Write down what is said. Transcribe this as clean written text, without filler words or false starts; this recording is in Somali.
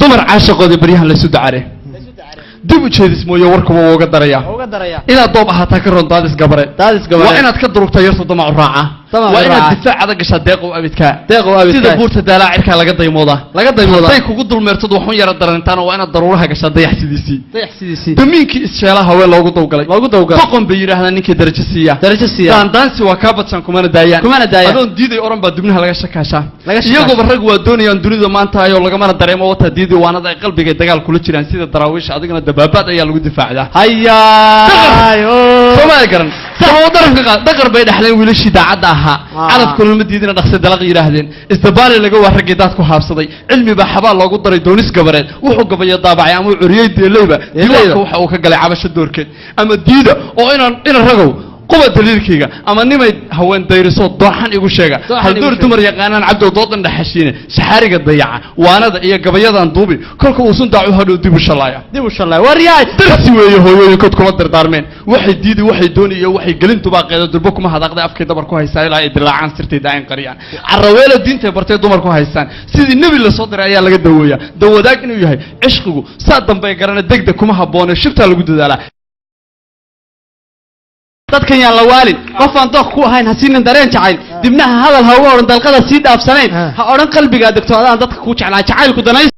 Dumar caashaqooda baryahan laysu dacare, dib u jeedis mooye warkuba wuu uga darayaa. Uga daraya. Inaad doob ahaataa ka roon daadis gabare. Daadis gabare. Waa inaad ka durugtaa yarta damacu raaca. Damacu waa inaad raaca. Difaac adag gashaa deeqow abidkaa. Deeqow abidkaa. Sida buurta daalaa cirkaa laga daymoodaa. Laga daymoodaa. Hadday kugu dulmeertad waxun yara darantaana, waa inaad daruuraha gashaa dayax sidiisii. Dayax sidiisii. Damiinkii issheelaha haween loogu dawgalay. Loogu dawgalay. Doqon bay yidhaahdaan ninkii darajo siiya. Darajo siiya. Daandaansi waa kaa badsan, kumana daayaan. Kumana daayaan. Adoon diiday oran baa dubnaha laga shakaashaa. Laga shakaashaa. Iyaguba rag waa doonayaan dunida maanta ayoo lagamana dareemo wataa diidii waanada ay qalbiga dagaal kula jiraan sida daraawiisha, adigana dabaabaad ayaa lagu difaacdaa. Hayaay. Soomaali garan sama darafka qaad dhaqar bay dhaxleen wiilashii daacadda ahaa. Ah. Calafkuna ma diidina dhaqse dalaq yidhaahdeen. Isdabaali laga waa raggii daad ku haabsaday, cilmi baa xabaal loogu daray doonis gabareed, wuxuu gabayo daabacay ama uu curiyey deeleyba. Deeleyba. Diiwaanka waxa uu ka galay cabasho doorkeed ama diida oo inaan ina ragow quba daliilkayga ama nimay haween dayriso dooxan igu sheega. Dooxan hal igu door sheega. Dumar yaqaanaan cabdow doodan dhexashiine saxaariga dayaca waanada iyo gabayadan duubi kolka uusun daacu hadhow dib u shalaaya. Dib u shalay waryaay. Darsi weeye hooyooyinkood kula dardaarmeen, waxay diidi, waxay dooni iyo waxay gelin dubaaqeeda durbo kuma hadaaqday afkay dabar ku haysaa ilaa ay dilaacaan sirtay daain qariyaan carraweelo diintay bartay dumar ku haystaan sidii nebi lasoo diray ayaa laga daweeyaa dawadaag inuu yahay cishqigu saa dambe garana degdeg kuma habboone shibtaa lagu dadaalaa. Dadkan yaan la waalin, qof aan dooq ku ahayn ha siinin dareen jacayl, dibnaha hadal ha uga odhan dalqada sii dhaafsanayn, ha odhan qalbigaa degto adaan dadka ku jeclaa jacaylku danays.